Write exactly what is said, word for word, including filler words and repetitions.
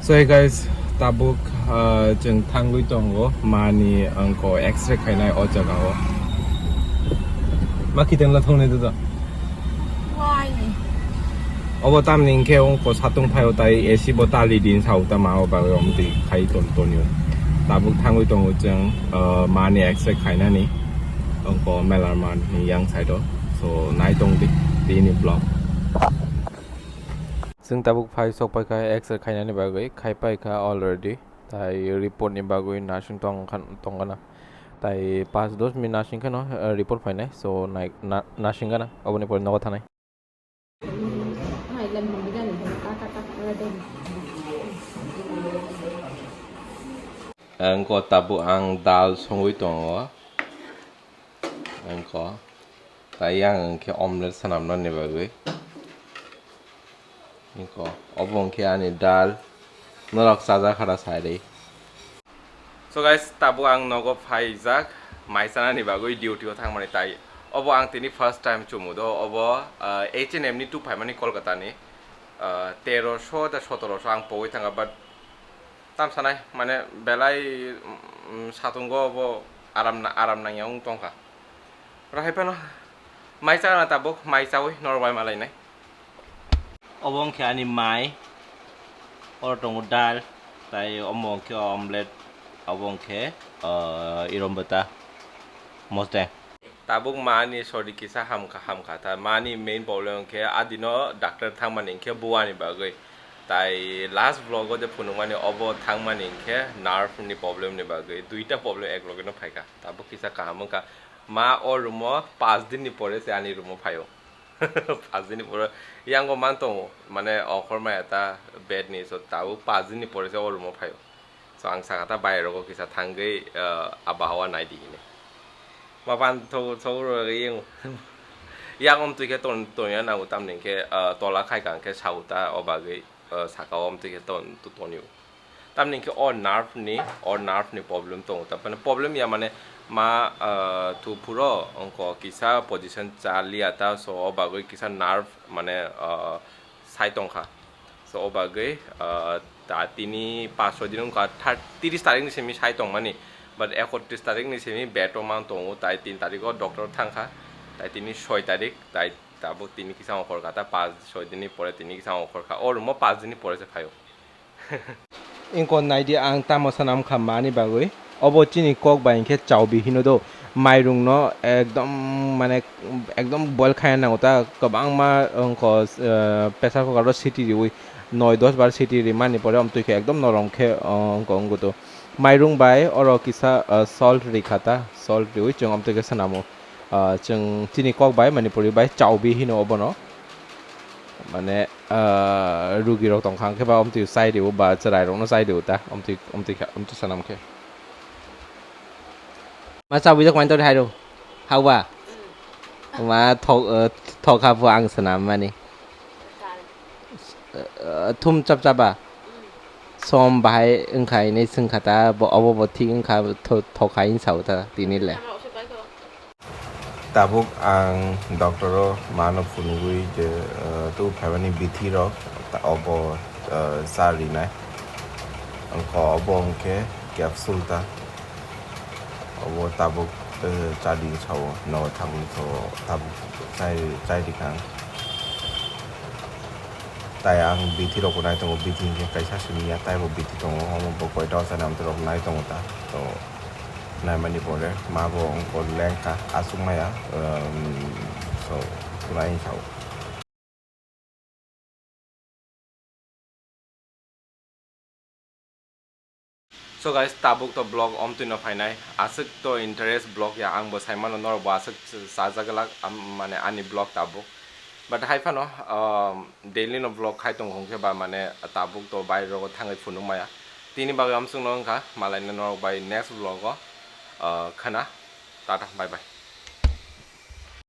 So hey guys, tabuk, uh, chwng thangwi tongo mani angko X-ray khainai o jagao. Ma kiteng la thongnai dodo. Why? Obo tamni hwnkhe ongko satung phaio tai A C bo tali din sao ta ma o bagwi omtwi khai ton tonio. Tabuk thangwi tongo chwng, uh, mani X-ray khainani ongko Melarman ni yang side o. So nai tong di tini vlog. Chwng tabuk phai sok paikha X-ray khainani bagwi, khai paikha already. Tai report ni bagwi nursing tong khan, tong gana. Tai pas dos minute nursing kheno, eh, report phainai. So nai, na, nursing gana. Oboni pore nogo thanai. Angko tabuk ang dal songwi tongo. Angko tai yang hwnkhe omelette swnamnani bagwi. Angko obo hwnkhe ani dal. Norok chajakha da sai rwi. So guys, tabuk ang nogo phaijak mai chanani bagwi duty o thangmani tai. Obo ang tini first time chumudo. Obo, uh, H and M ni tu phaimani Kolkata ni, uh, terosho da sotorosho ang pogwi thangkha, but tam sanai mane belai, mm, satungo obo aram na-, aram nangya wng tongkha. Oro hai phano mai chana tabuk, mai chawi norok bai malainai. Obo wngkhe ani mai, oro tongo dal, tai omo wngkhe omelette, obo wngkhe, ah, irombota, mosdeng. Tabuk mani sori kisa hamkha, hamkha ta. Mani main problem wngkhe adino doctor thangmani wngkhe buani bagwi. Tai last vlog o je phunukmani obo thangmani wngkhe nerve ni problem ni bagwi. Duita problem ek loge no phaikha. Tabuk kisa kaham wngkha. Ma o room o paanch din ni pore se ani room o phaio. Paanch din ni pore yango man tongo, mane okhor maya ta bed ni, so tabuk paanch din ni pore se o room o phaio. So ang sakha ta bai rogo kisa thangwi, ah, abahawa nai di hini. Mapan tho-, thogro yang, yang om twi khe ton-, tonya nango tamni khe, ah, tola khai kang khe sauta o bagwi, ah, saka om twi khe ton-, to-, tonio. Tamni khe o nerve ni, o nerve ni problem tongo. Tamni problem ya mane ma, ah, thu phuro ongko kisa position cha liya ta, so o bagwi kisa nerve mane, ah, sai tongkha. So o bagwi, ah, ta tini paanch soi din wngkha, thir-, tiris tarik ni simi sai tongmani, but ekotris tarik ni simi bed o man tongo, tai tin tarik o doctor thangkha, tai tini soi tarik, tai tabuk tini kisa ongkhor kha, ta paanch soi din ni pore tini kisa ongkhor kha, o room o paanch din ni pore se phaio. Ingkon naidi ang tamo sanam kha mani bagwi. Obo chini kok bai hinkhe chawbi hino do. Mairung no ekdom mane ekdom boil khaya nango ta kwbangma wngkho, eh, pressure cooker o siti riwi noi dos bar siti rimani pore omtwi khe ekdom norom khe, eh, wngkho wngkho do. Mairung bai oro kisa, eh, salt rikha ta, salt riwi chwng omtwi khe swnamo. Ah, chwng chini kok bai Manipuri bai chawbi hino obono. Mane, ah, rugi rok tong kha, hwnkhe ba omtwi chai rio ba chwrai rokno chai rio ta, omtwi, omtwi kha, omtwi sanam khe. Ma chawbi dok mani tori hairo. Hauba. Ma thok, eh, thok ha pho ang swnam mani. Eh, thum chap chaba. Som bahai wngkha hinwi swngkha ta, bo, obo bo thik wngkha, tho-, thok hai wng sao ta tini le. Tabuk ang doctor o mano phunugwi je, eh, tu phaimani bithi rok ta obo, eh, cha rinai. Wngkha obo wngkhe capsule ta. Obo tabuk, eh, cha di sao, nogo thangwi sao, tabuk chai, chai rikha ang. Tai ang bithi rok bo nai tongo, bithi hinkhe kaisa simi ya, taibo bithi tongo, omo bo koita o chana amtwi rok nai tongo ta. To naimani pore ma bo wngkha lengkha, aswk maya, um, so, tunai sao. So guys, tabuk to vlog omtwi no phainai, aswk to interest vlog ya, ang bo sai mano norok bo aswk chajak glak, am-, mane ani vlog tabuk. But hai phano, um, daily no vlog khai tongo hwnkhe ba mane tabuk to baire rogo thangwi phunuk maya. Tini bagwi amswk no wngkha, malai no norok bai next vlog o, uh, khna. Tata, bye bye.